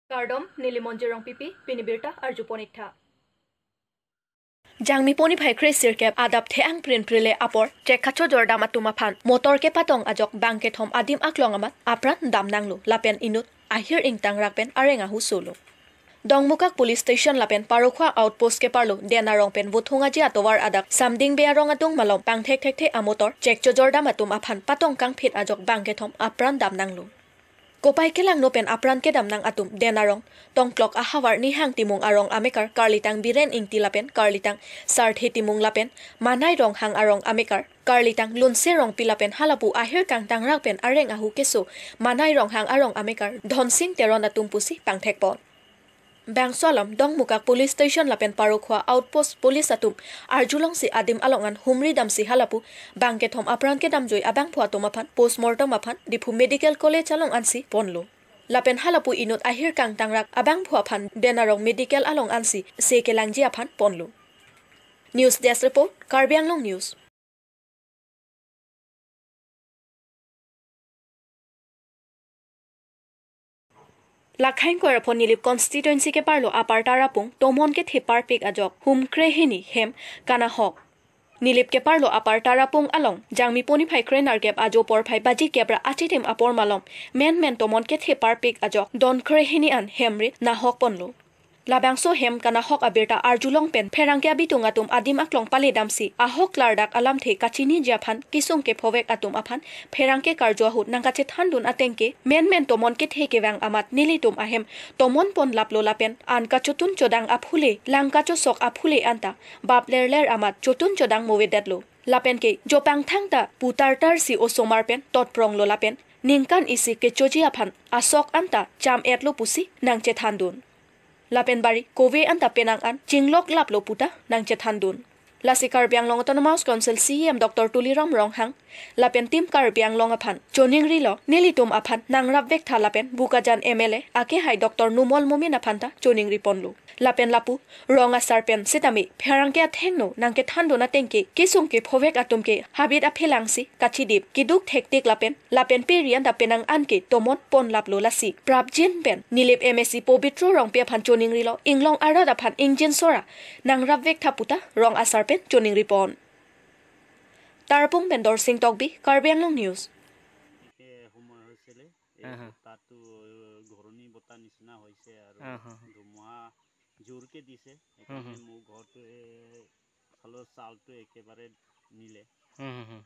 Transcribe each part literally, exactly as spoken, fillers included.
Kardom, neli Monjir Rongpipi, pini birta arjupon iktha. Jangmi poni phai kre sirkep adap the-ang prin prile apor chek kachojordam atum aphan motor kepatong ajok bang kethom adim aklong amat apran damnanglo lapen inut ahir ingtangrak pen areng ahu solo. Dongmukak Police Station lapen Parokhwa Outpost keparlo Den Arong pen Vothung Aji atovar adak Samdingbe arong adung malom pangthek thekthe amotor chek chojordam atum aphan patong kangphit ajok bang kethom apran damnanglo. Kopai kelangno pen apran kedamnang atum Den Arong, Tongklok ahavar Nihang Timung arong amekar Karlitang Biren Ingti lapen Karlitang Sarthe Timung lapen Manai Ronghang arong amekar Karlitang Lunse Rongpi lapen halapu ahir kangtangrak pen areng ahu keso Manai Ronghang arong amekar Dhonsing Teron atum pusi pangthekpon. Bangso alam Dongmukak Police Station lapen Parokhwa Outpost Police atum arjulongsi adim along an humri damsi halapu bang kethom apran kedamjui abangphu atum aphan postmortem aphan Diphu Medical College along ansi ponlo. Lapen halapu inut ahir kangtangrak abangphu aphan Den Arong Medical along ansi se kelangji aphan ponlo. News Desk Report, Karbi Anglong News. Lakhaing Koirapho Nilip Constituency keparlo Upper Tarapung tomon kethe parpik ajok hum krehini hem kanahok. Nilip keparlo Upper Tarapung along Jangmi poni phai krenerkep ajo porphai baji kep ra achitim apor malom menmen tomon kethe parpik ajok don krehini an hem rit nahok ponlo. Labangso hem kanahok abirta arjulong pen pherangke abitung atum adim aklong pale damsi ahok klardak alamthe kachiniji aphan kesung kephovek atum aphan pherangke karju ahut nangkachethandun atengke menmen tomon kethe kevang amat nelitum ahem tomon ponlaplo lapen an kachotun chodang aphule lang kachosok aphule anta bap lerler amat chotun chodang movedetlo. Lapen ke jopangthang ta putartarsi osomar pen totpronglo lapen ningkan isi kechoji aphan asok anta cham-etlo pusi nangchethandun. Lapen bari kove anta penang an chinglok laplo puta nangchethandun. Lasi Karbi Anglong Autonomous Council C E M Doctor Tuliram Ronghang lapen Team Karbi Anglong aphan choningrilo, nelitum aphan nangrapvektha lapen Bokajan M L A akehai Doctor Numal Momin aphan ta choningri ponlo. Lapen lapu rong asar pen sitame pherangke athengno nangkethandun atengke kesung kephovek atum ke habit aphelangsi kachidip keduk thektik lapen lapen peri anta penang anke tomon ponlaplo lasi prapjin pen Nilip M A C Pobitro Rongpi aphan choningrilo, inglong arat aphan ingjin sora nangrapvektha puta rong asar pen choningri pon. Tarapung pen Dorsing Tokbi, Karbi Anglong News. একে সময় হৈছিলে, এই হা, হা। বতাহটো ঘূৰণি বতাহ নিচিনা হৈছে আৰু হা, হা, হা। ধুমুহা জোৰকে দিছে, হুম, সেইকাৰণে হুম। মোৰ ঘৰটোৱে ফালৰ ছালটো একেবাৰে নিলে। হুম, হুম, হুম।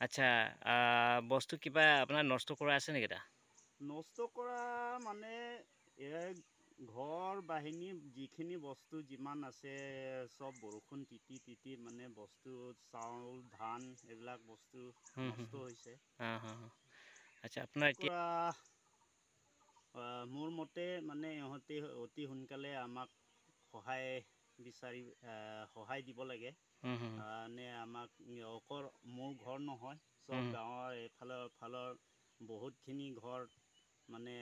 আচ্ছা, আহ, বস্তু কিবা আপোনাৰ নষ্ট কৰা আছে নেকি তাত? নষ্ট কৰা মানে, এ, ঘৰ বাহিনী যিখিনি বস্তু যিমান আছে, চব বৰষুণ তিতি তিতি মানে বস্তু, চাউল, ধান, এইবিলাক বস্তু হুম, হুম, নষ্ট হুম। হৈছে। হা, হা, হা। আচ্ছা, আপোনাৰ এতিয়া পৰা, আহ, মোৰ মতে মানে ইহঁতে অতি সোনকালে আমাক সহায় বিচাৰি, আহ, সহায় দিব লাগে। হুম, হুম, হুম। আহ, নে আমাক অকল মোৰ ঘৰ নহয়, চব হুম, হুম। গাঁৱৰ এইফালৰ, ফালৰ বহুতখিনি ঘৰ মানে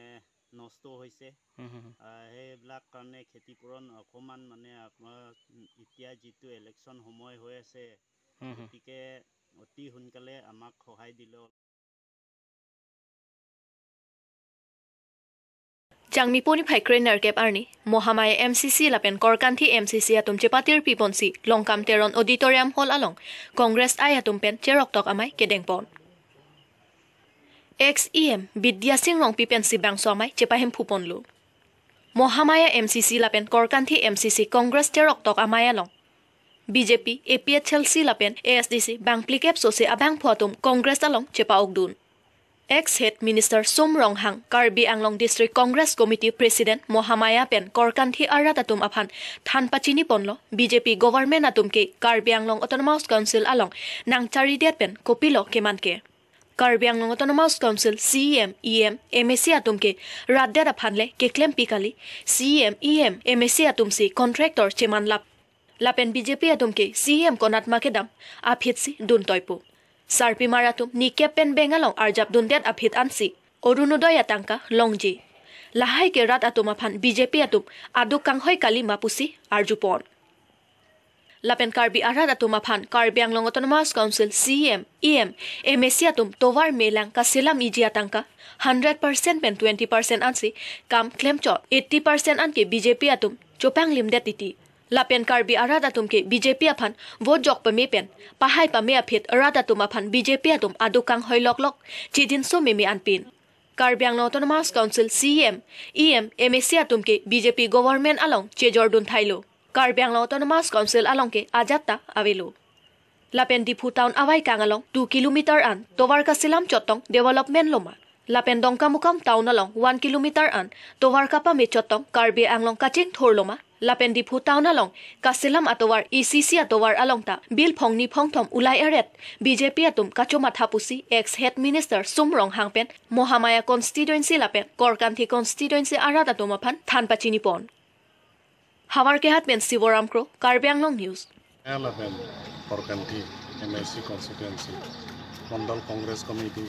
নষ্ট হৈছে। হুম, হুম, হুম। আহ, সেইবিলাক কাৰণে ক্ষতিপূৰণ অকণমান মানে আপোনাৰ এতিয়া যিটো ইলেকশ্যন সময় হৈ আছে, হুম, হুম। গতিকে অতি সোনকালে আমাক সহায় দিলে Jangmi poni phai krenerkep arni Mohamaya M C C lapen Korkanthi M C C atum chepatir piponsi Longkam Teron Auditorium Hall along Congress I atum pen cheroktok amei kedengpon. Ex E M Bidya Sing Rongpi pensi bangso amei chepahemphuponlo. Mohamaya M C C lapen Korkanthi M C C Congress cheroktok amei along B J P, A P H L C lapen A S D C bangphlikep sose abangphu atum Congress along chepa-okdun. Ex Head Minister Som Ronghang, Karbi Anglong District Congress Committee President Mohamaya pen Korkanthi arat atum aphan than pachiniponlo, B J P government atum ke Karbi Anglong Autonomous Council along nangcharidet pen kopilo keman ke. Karbi Anglong Autonomous Council C E M, E M, M A C atum ke ratdet aphan le keklempi kali, C E M, E M, M A C atum si contractor chemanlap. Lapen B J P atum ke C E M konat ma kedam aphitsi duntoipo. Sarpimar atum nikep pen beng along arjapdundet aphit ansi Orunodoi atangka longji. Lahai ke rat atum aphan B J P atum aduk kanghoi kali ma pusi arjupon. Lapen Karbi arat atum aphan Karbi Anglong Autonomous Council C E M, E M, M A C atum tovar melang kaselam iji atangka hundred percent pen twenty percent ansi kam klemchot, eighty percent an ke B J P atum chopanglimdet titi. Lapen Karbi arat atum ke B J P aphan vote jok pame pen pahai pame aphi rat atum aphan B J P atum aduk kanghoi loklok chedinso meme anpin. Karbi Anglong Autonomous Council C E M, E M, M A C atum ke B J P government along chejordun thailo. Karbi Anglong Autonomous Council along ke ajat ta avelo. Lapen Diphu town avaikang along two kilometer an tovar kaselam chot tong development loma? Lapen Dongkamukam town along one kilometer an tovar kapame chot tong Karbi Anglong kachingthur loma? Lapen Diphu town along kaselam atovar, E C C atovar along ta bill phongni phongthom ulai eret B J P atum kachomatha pusi ex head minister Sum Ronghang pen Mahamaya constituency lapen Korkanthi constituency arat atum aphan than pachinipon. Havarkehat pen Sivoram Kro, Karbi Anglong News. Lapen Korkanthi M A C constituency, Mandal Congress Committee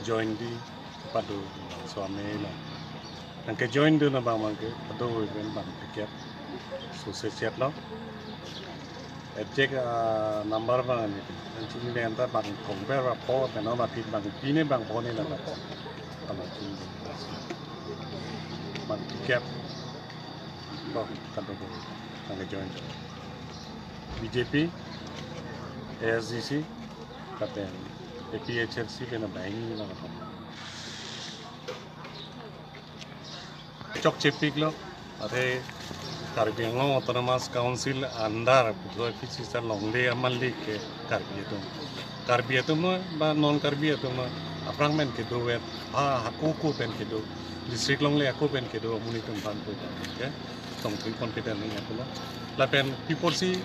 join di padu Swami lo. Nang ke join dun abang mang ke padu pen bang ticket success chet lo. Exact, ah, number bang ani. Nang chini anta bang kongber ba po, pen non aphi bang pine bang po ni la ba po. Bang chini. Bang ticket. Lo, kado ko, nang ke join. B J P, A S D C, lapen A P H L C pen abang ni la ko. Chokchepik lo, athe Karbi Anglong Autonomous Council under, puthot P C C longle amal le ke Karbi atum. Karbi atum lo, ba non Karbi atum lo, aphrang pen kedo vet, ha, hako ko pen kedo, district longle ako pen kedo, amonit atum aphan ko, ke, tongthui confident ni ako lo. Lapen piporsi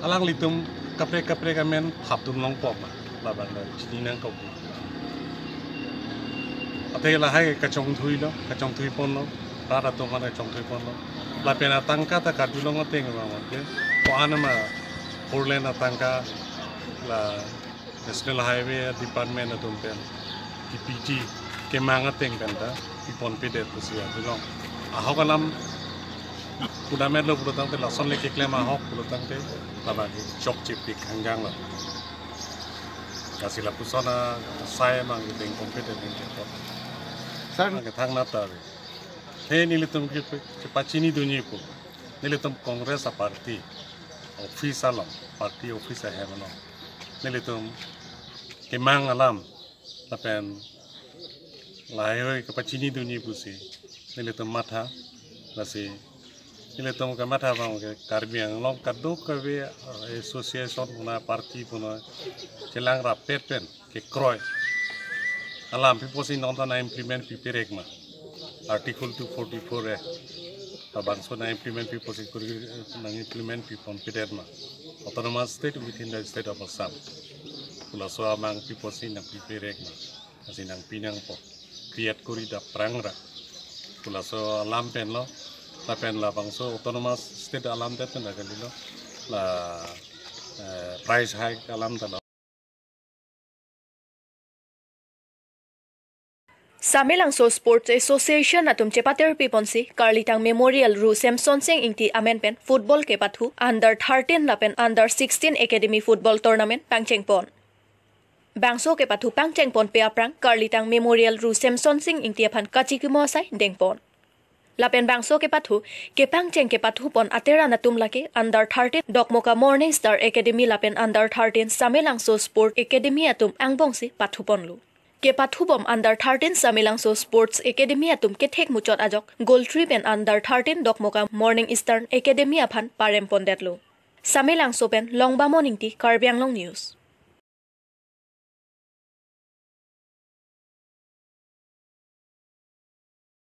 alanglitum kaprek kaprek amen thapdun longpo ma, labang lo chini nangkok. Athe lahai kachongthui lo, kachongthui pon lo, rat atum aphan kachongthui pon lo. Lapen atangka ta karjulong ateng abang mang ke, ko-an ma four lane atangka la National Highway Department atum pen, T P G, kemang ateng pen ta pipon pedet pusi arjulong. Ahok alam pudamlo pulotangte, lason le keklem ahok pulotangte, labang ke chokchepik hangjang lo. Lasi lapuson asai mang ke dengpon pedet dengpon. Sir. Mang ke thangnat ta ave. He nelitum ke, kepachini dunji pu. Nelitum Congress a party office along, party office ahem along nelitum kemang alam lapen lahaihui kepachini dunji pusi nelitum matha, lasi nelitum kematha abang ke Karbi Anglong kadokave, eh, association puna party puna chelang rapet pen kekroi alam piposi non ta nang implement piperek ma, Article two forty-four A, labangso nang implement piposi kuri, nang implement pipon pedet ma, Autonomous State within the State of Assam, pulaso amang piposi nang piperek ma, lasi nangpi nangpo, create kori dapprang ra, pulaso alam pen lo, lapen labangso Autonomous State alam det pen agali lo, la, eh, price hike alam ta lo. Samelangso Sports Association atum chepaterpi ponsi Karlitang Memorial Ru Semsonsing Ingti amen pen football kepathu under thirteen lapen under sixteen academy football tournament pangchengpon. Bangso kepathu pangchengponpe aphrang Karlitang Memorial Ru Semsonsing Ingti aphan kachikimo asai dengpon. Lapen bangso kepathu, kepangcheng kepathupon ateran atum lake under thirteen Dokmoka Morning Star Academy lapen under thirteen Samelangso Sport Academy atum angbongsi pathuponlo. Kepathubom under thirteen Samelangso Sports Academy atum kethek muchot ajok goal three pen under thirteen Dokmoka Morning Star Academy aphan parempondetlo. Samelangso pen Longbamon Ingti, Karbi Anglong News.